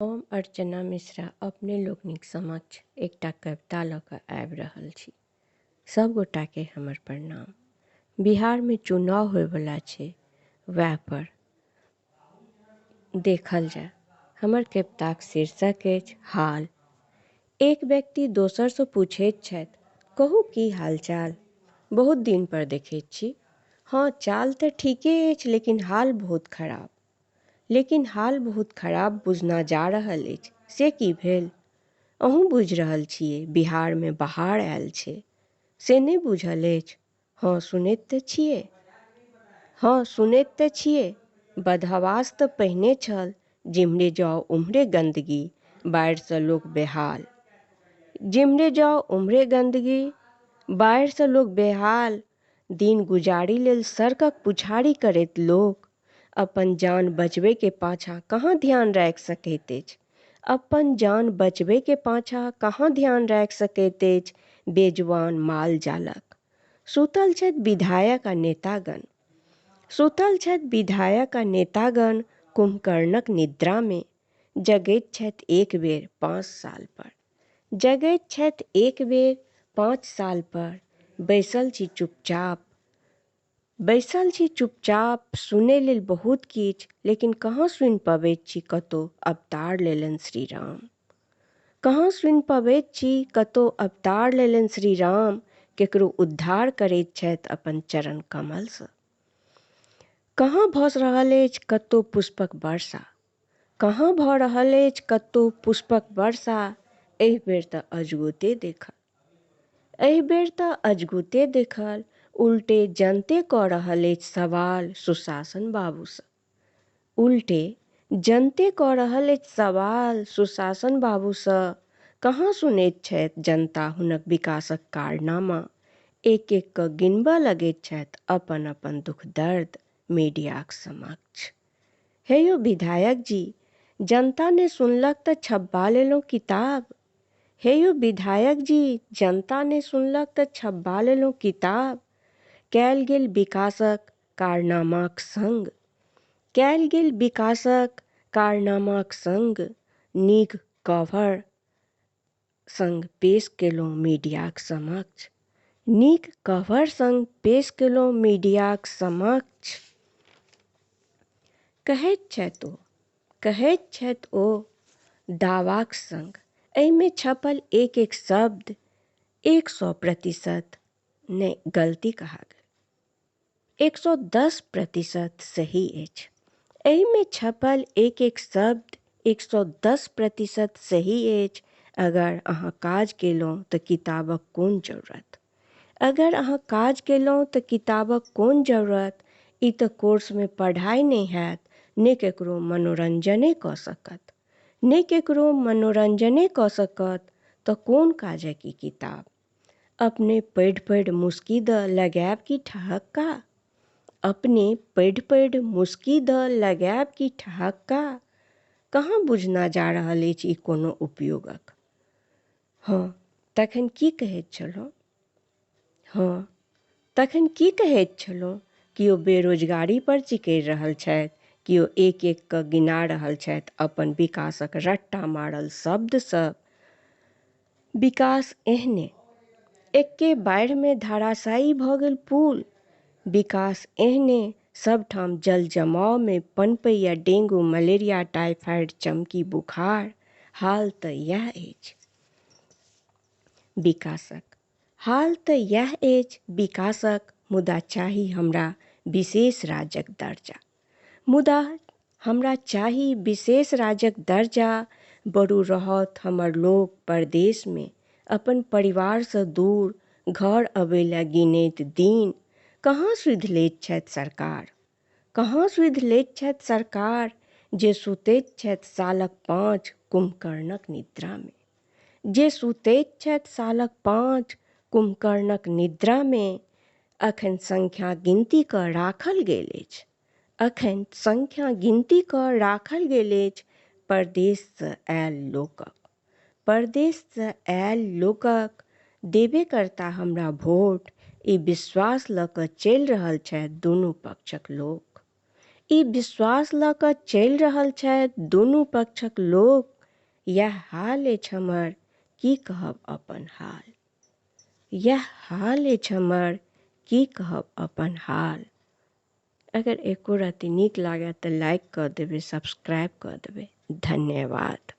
हम अर्चना मिश्रा अपने लोकनिक समक्ष एकटा कविता लऽ कऽ आबि रहल छी। सभगोटाके हमर प्रणाम। बिहारमे चुनाव होइवला छै, वएहपर देखल जाय। हमर कविताक शीर्षक अछि हाल। एक व्यक्ति दोसरसँ पूछैत छथि, कहू की हाल चाल? बहुत दिनपर देखैत छी। हँ, चाल तऽ ठीके अछि, लेकिन हाल बहुत खराब। लेकिन हाल बहुत खराब बुझना जा रहल अछि। से की भेल? अहूँ बुझि रहल छियै, बिहारमे बहार आयल छै। से नहि बुझल अछि? हँ, सुनैत तऽ छियै। हँ, सुनैत तऽ छियै। बदहवास तऽ पहिने छल। जिम्हरे जाउ उम्हरे गन्दगी, बाढ़िसँ लोक बेहाल। जिम्हरे जाउ उम्हरे गन्दगी, बाढ़िसँ लोक बेहाल। दिन गुजारी लेल सड़कक पुछारी करैत लोक अपन जान बचबैके पाछाँ कहाँ ध्यान राखि सकैत अछि? अपन जान बचबैके पाछाँ कहाँ ध्यान राखि सकैत अछि बेजुबान माल जालक? सुतल छथि विधायक आ नेतागण। सुतल छथि विधायक आ नेतागण कुम्भकर्णक निद्रामे। जगैत छथि एक बेर 5 सालपर। जगैत छथि एक बेर 5 सालपर। बैसल छी चुपचाप। बैसल छी चुपचाप, सुनै लेल बहुत किछु, लेकिन कहाँ सुनि पबैत छी कतहु अवतार लेलनि श्री राम। कहाँ सुनि पबैत छी कतहु अवतार लेलनि श्री राम, केकरो उद्धार करैत छथि अपन चरण कमलसँ। कहाँ भऽ रहल अछि कतहु पुष्पक वर्षा? कहाँ भऽ रहल अछि कतहु पुष्पक वर्षा? एहि बेर तऽ अजगुते देखल। एहि बेर तऽ अजगुते देखल। उल्टे जनते कऽ रहल अछि सवाल सुशासन बाबूसँ। उल्टे जनते कऽ रहल अछि सवाल सुशासन बाबूसँ। कहाँ सुनैत छथि जनता हुनक विकासक कारनामा? एक एक कऽ गिनबऽ लगैत छथि अपन अपन दुख दर्द मीडियाक समक्ष। हे यौ विधायक जी, जनता ने सुनलक तऽ छपबा लेलहुँ किताब। हे यौ विधायक जी, जनता ने सुनलक तऽ छपबा लेलहुँ किताब। कयल गेल विकासक कारनामाक संग। कयल गेल विकासक कारनामाक संग नीक कवर संग पेश केलहुँ मीडियाक समक्ष। नीक कवर संग पेश केलहुँ मीडियाक समक्ष। कहैत छथि ओ, कहैत छथि ओ दावाक संग, एहिमे छपल एक एक शब्द 100% नहि, गलती कहा गेल, 110% सही अछि। एहिमे छपल एक एक शब्द 110% सही अछि। अगर अहाँ काज केलहुँ तऽ किताबक कोन जरूरत? अगर अहाँ काज केलहुँ तऽ किताबक कोन जरूरत? ई तऽ कोर्समे पढ़ाइ नहि हैत, नहि ककरो मनोरञ्जने कऽ सकत। नहि ककरो मनोरञ्जने कऽ सकत तऽ कोन काजक ई किताब? अपने पढ़ि पढ़ि मुस्की दऽ लगायब की ठहक्का? अपने पढ़ि पढ़ि मुस्की दऽ लगायब की ठहक्का? कहाँ बुझना जा रहल अछि ई कोनो उपयोगक? हँ, तखन की कहैत छलहुँ? हँ, तखन की कहैत छलहुँ? केओ बेरोजगारी पर चिकरि रहल छथि, केओ एक एक कऽ गिना रहल छथि अपन विकासक रट्टा मारल शब्दसभ। विकास एहने एक्के बाढ़िमे धराशायी भऽ गेल पुल। विकास एहने सभठाम जल जमावमे पनपैया डेंगू, मलेरिया, टाइफाइड, चमकी बुखार। हाल तऽ इएह अछि विकासक। हाल तऽ इएह अछि विकासक, मुदा चाही हमरा विशेष राज्यक दर्जा। मुदा हमरा चाही विशेष राज्यक दर्जा। बरू रहत हमर लोक परदेशमे, अपन परिवारसँ दूर, घर अबै लए गिनैत दिन। कहाँ सुधि लैत छथि सरकार? कहाँ सुधि लैत छथि सरकार जे सुतैत छथि सालक 5 कुम्भकर्णक निद्रामे? जे सुतैत छथि सालक 5 कुम्भकर्णक निद्रामे। अखन संख्या गिनती कऽ राखल गेल अछि। अखन संख्या गिनती कऽ राखल गेल अछि परदेशसँ आयल लोकक। परदेशसँ आयल लोकक देबे करता हमरा वोट, ई विश्वास लऽ कऽ चलि रहल छथि दुनू पक्षक लोक। ई विश्वास लऽ कऽ चलि रहल छथि दुनू पक्षक लोक, इएह हाल अछि हमर, की कहब अपन हाल। इएह हाल अछि हमर, की कहब अपन हाल। अगर एको रत्ती नीक लागए तऽ लाइक कऽ देबै, सब्सक्राइब कऽ देबै। धन्यवाद।